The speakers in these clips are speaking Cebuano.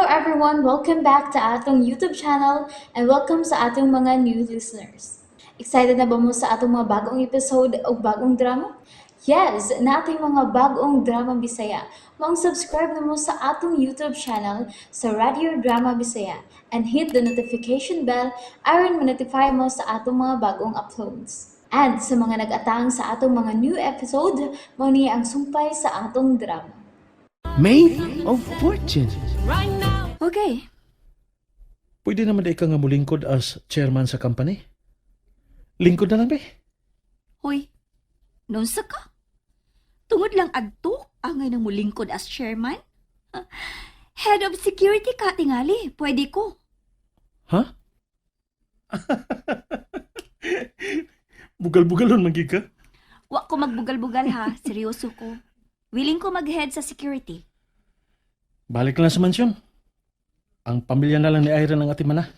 everyone! Welcome back to atong YouTube channel and welcome sa atong mga new listeners. Excited na ba mo sa atong mga bagong episode o bagong drama? Yes, nating mga bagong drama Bisaya. Maong subscribe na mo sa atong YouTube channel sa Radio Drama Bisaya and hit the notification bell aron ma-notify mo sa atong mga bagong uploads. And sa mga nag-atang sa atong mga new episode, mao ni ang sumpay sa atong drama. Maid of Fortune. Okay. Pwede naman di ka nga mulingkod as chairman sa company. Lingkod na lang, be. Hoy, nunsa ka? Tungod lang adto, angay nang mulingkod as chairman? Ah, head of security ka, tingali. Pwede ko. Ha? Bugal-bugalon man gid ka. Wa ko magbugal-bugal ha. Seryoso ko. Willing ko mag-head sa security. Balik lang sa mansyon. Ang pamilya na lang ni Irene ang ating mana.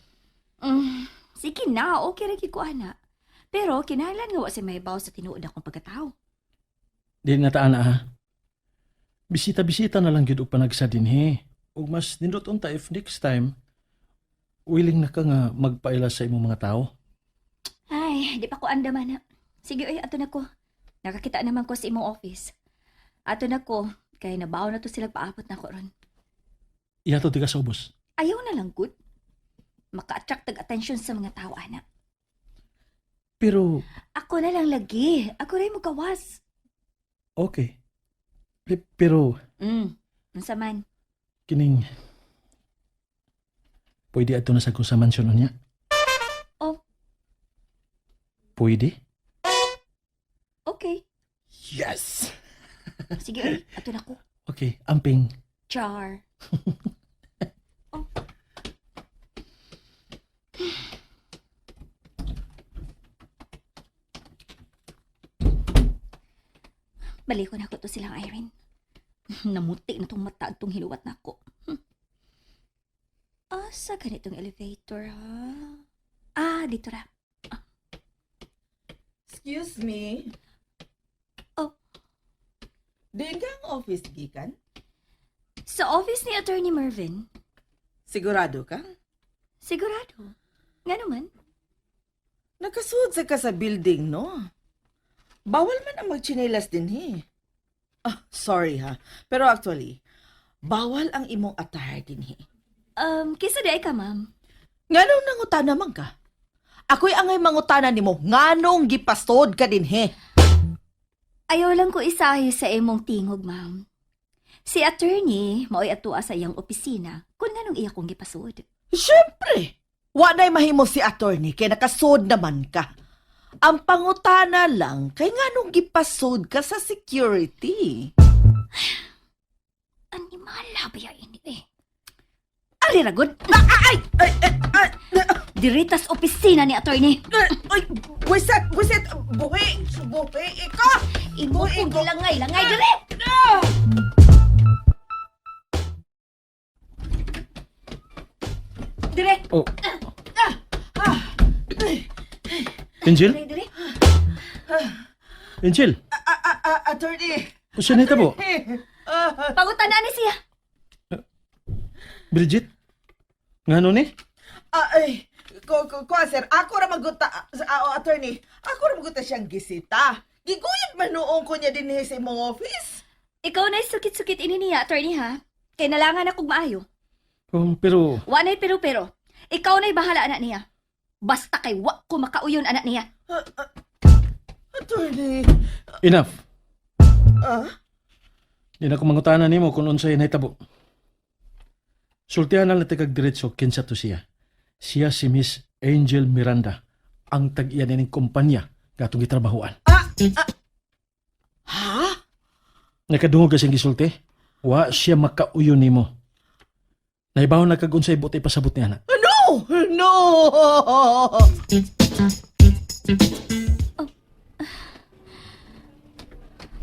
Sige na, okay ra gyud ko ana. Pero kinahanglan nga wa si mahibaw sa tinuod akong pagkatao. Di na taan na ha. Bisita-bisita na lang gid og panagsa dinhi. Ug mas nindot unta if next time willing na ka nga magpaila sa imong mga tao. Ay, di pa ko andaman na. Sige, oy, ato na ko. Nakakita naman ko sa imong office. Ato na ko, kay nabaw na to sila paapot na ko ron. Ihato di ka sa ubos. Ayaw na lang, good. Maka-attract tag attention sa mga tao, ana. Pero Ako na lang lagi. Ako rin mo gawas. Okay. Pero Unsa man? Kining pwede ato na sa ko sa mansyon unya? Oh. Pwede? Okay. Yes! Sige, oy, ato na ko. Okay, amping. Char. Oh. Balik ko na ko to silang Irene. Namuti na tong mata tong hinuwat na ako. Asa ganitong elevator, ha? Ah, dito ra. Excuse me. Oh. Diin ka ang office gikan? Sa office ni Attorney Mervin, Sigurado ka? Sigurado. Nga naman. Nakasuod sa ka sa building, no? Bawal man ang magchinelas din, he. Ah, sorry ha. Pero actually, bawal ang imong attire din, he. Kisa di ay ka, ma'am. Nganong nangutana man ka? Ako'y angay mangutana nimo, nganong gipasod ka din, he? Ayaw lang ko isahi sa imong tingog, ma'am. Si attorney, mao'y atua sa iyang opisina kung nganong iya kong gipasud. Siyempre! Wa na'y mahimo si attorney kay nakasod naman ka. Ang pangutana lang kay nganong gipasod ka sa security. Animala ba ya ini eh? Ari ragod, Ay! Ay! Ay! Ay! diritas opisina ni attorney. Ay! Buiset! Buiset! Buhi! Buhi! Ika! Imo Buhi kong ko. gilangay, langay diri. Dire, Oh. Angel? dire, dire. Angel? Attorney! Usa na po? Pangutana ni siya. Bridget? Ngano ni? Ay! Ko, sir, ako ra maguta, oh, attorney, ako ra maguta siyang gisita. Giguyod man noong ko niya din sa imong office. Ikaw na sukit-sukit ini niya, attorney ha. Kay nalangan akong maayo. Pero Wa na'y pero-pero. Ikaw na'y bahala anak niya. Basta kay wa ko makauyon anak niya. Attorney, Enough. ah? Di na ko mangutana nimo kung unsay nahitabo. Sultihan na lang kag diretso kinsa to siya. Siya si Miss Angel Miranda, ang tag-iya nining kumpanya nga atong gitrabahoan. Ha? Nakadungog ka siyang gisulti? Wa siya makauyon nimo. Naibaw na kag unsay buot ipasabot ni ana. No! No!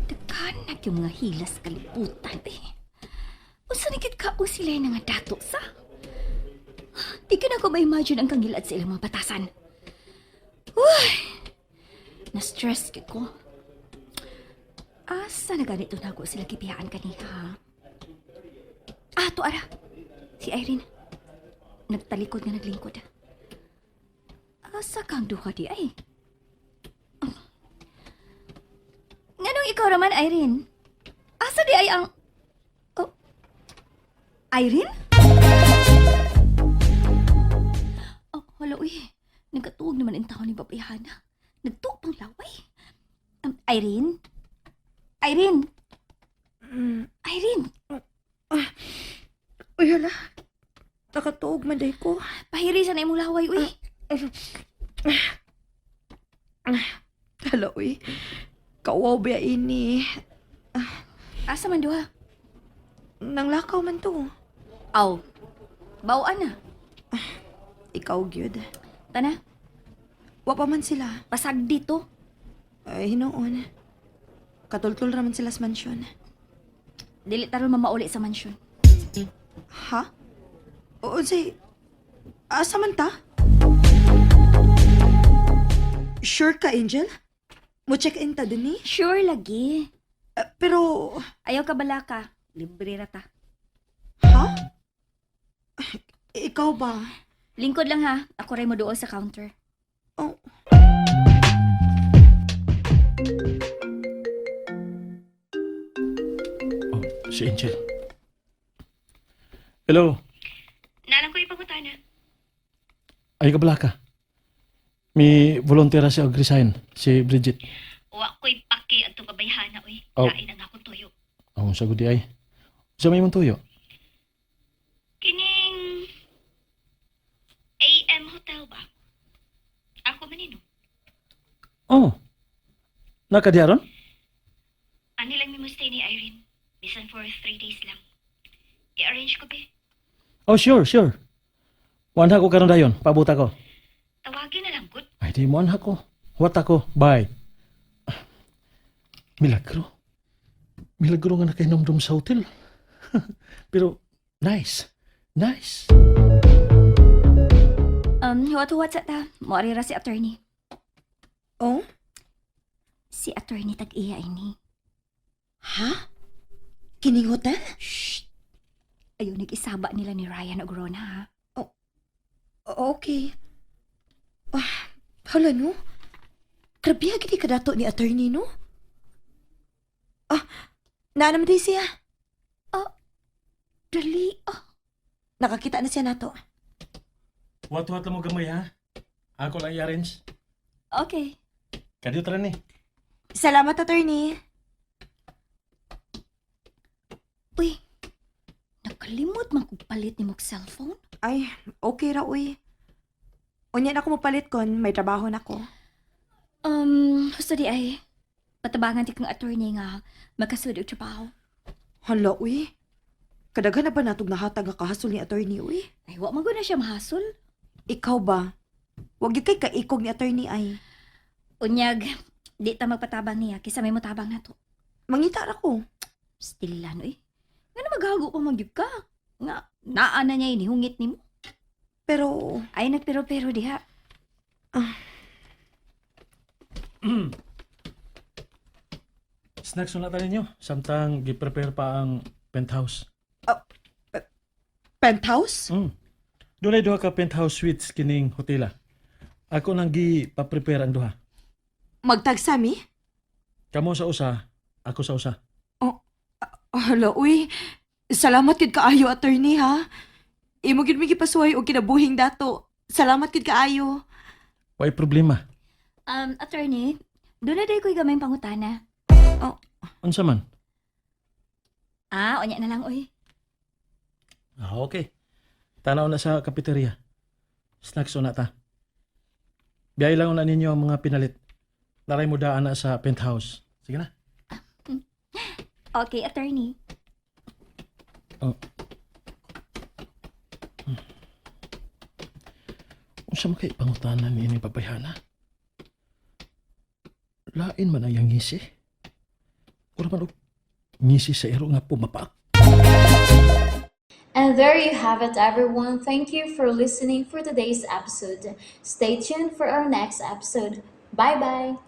Nagkanag yung mga hilas kalibutan eh. Usa na gid ka o sila na nga dato sa? Di ka na ko ma-imagine ang kangilad sa ilang mga batasan. Uy! Na-stress gid ko. Asa na ganito na ako sila gibiyaan kaniha? Ah, to ara. Si Irene, nagtalikod nga naglingkod. Asa kang duha di ay? Nganong ikaw raman, Irene? Asa di ay ang... Oh. Irene? Oh, hala, uy. Nagkatuog naman ang tao ni Babayhana. Nagtuog pang laway. Irene? Irene? Irene, Uy, hala. Nakatuog man day ko. pahiri sa na imong laway, uy. Hala, uy. Kauwaw ba ini? Asa man duha? Nanglakaw man to. Aw. Bawaan na. Ikaw, gyud. Tana, Wa pa man sila. pasag dito. Ay, hinoon. Katultul raman sila sa mansyon. Dili taron mamauli sa mansyon. Ha? Oo, say, asa man ta? Sure ka, Angel? Mo check-in ta din eh? Sure lagi. Eh, pero, Ayaw ka balaka. Libre ra ta. ha? Ikaw ba? Lingkod lang ha. Ako ray mo doon sa counter. Oh. Oh, si Angel. Hello. Nalang ko ipangutana. Ay kabla ka. Mi volunteer siya og resign si Bridget. Wa ko'y pake at babayhana, uy. Oh. Lain ang akong tuyo. Ang sagot di ay. Sa may imong tuyo. Kining AM Hotel ba? Ako manino. Oh. Nakadiaron? Ani lang mi mo stay ni Irene. Bisan for 3 days lang. I-arrange ko be. Oh, sure, sure. Wanha ko karon dayon, pabuta ko. Tawagin na lang gud. Ay, di mo anha ko. What ako? Bye. Ah, milagro. Milagro nga nakainomdom sa hotel. Pero, nice. Nice. Huwat-huwat sa ta. Moari ra si attorney. Oh? Si attorney tag-iya ini. Ha? Kining hotel? Shh! Ayaw nag-isaba nila ni Ryan og Rona ha. Okay. Ah, hala no? Grabe gid ka dato ni attorney no? Ah, naa naman day siya. Dali ah. Nakakita na siya nato. Wat-wat lang mo gamay, ha? Ako lang i-arrange. Okay. Kadiyo tara ni. Salamat, attorney. Uy, nakalimot man kong palit ni mong cellphone. Ay, okay ra uy. Unya na ako mopalit kon may trabaho na ko. Gusto di ay, patabangan ti kang attorney nga makasud og trabaho. Hala uy. Kadaghan na ba natog nahatag nga kahasol ni attorney uy? Ay, wa man gud na siya mahasol. Ikaw ba? Wag gyud kay kaikog ni attorney ay. Unyag, di ta magpatabang niya kaysa may motabang na to. Mangita ra ko. Still lan, uy. Nga na maghago pa magyud ka. Nga, naa na niya inihungit nimo. Pero Ay, nagpero-pero diha. Snacks na tayo ninyo. Samtang gi-prepare pa ang penthouse. Penthouse? Doon ay duha ka penthouse suites kining hotela. Ako nang gi-pa-prepare ang duha. Magtagsami? Kamo sa usa, ako sa usa. Hala uy. Salamat gid kaayo attorney ha. Imo gid mi gipasuway og kinabuhing dato. Salamat gid kaayo. Way problema. Attorney, doon na day ko'y gamay pangutana. Unsa man? Ah, unya na lang, uy. Ah, okay. Tanaw na sa kapeterya. Snacks una ta. Biyay lang una ninyo ang mga pinalit. Naray mo daan na sa penthouse. Sige na. Okay, attorney. Oh. Unsa man kay pangutanan ni ining babayhana? Lain man ang iyang ngisi. Ura man og ngisi sa iro nga pumapak. And there you have it, everyone. Thank you for listening for today's episode. Stay tuned for our next episode. Bye bye.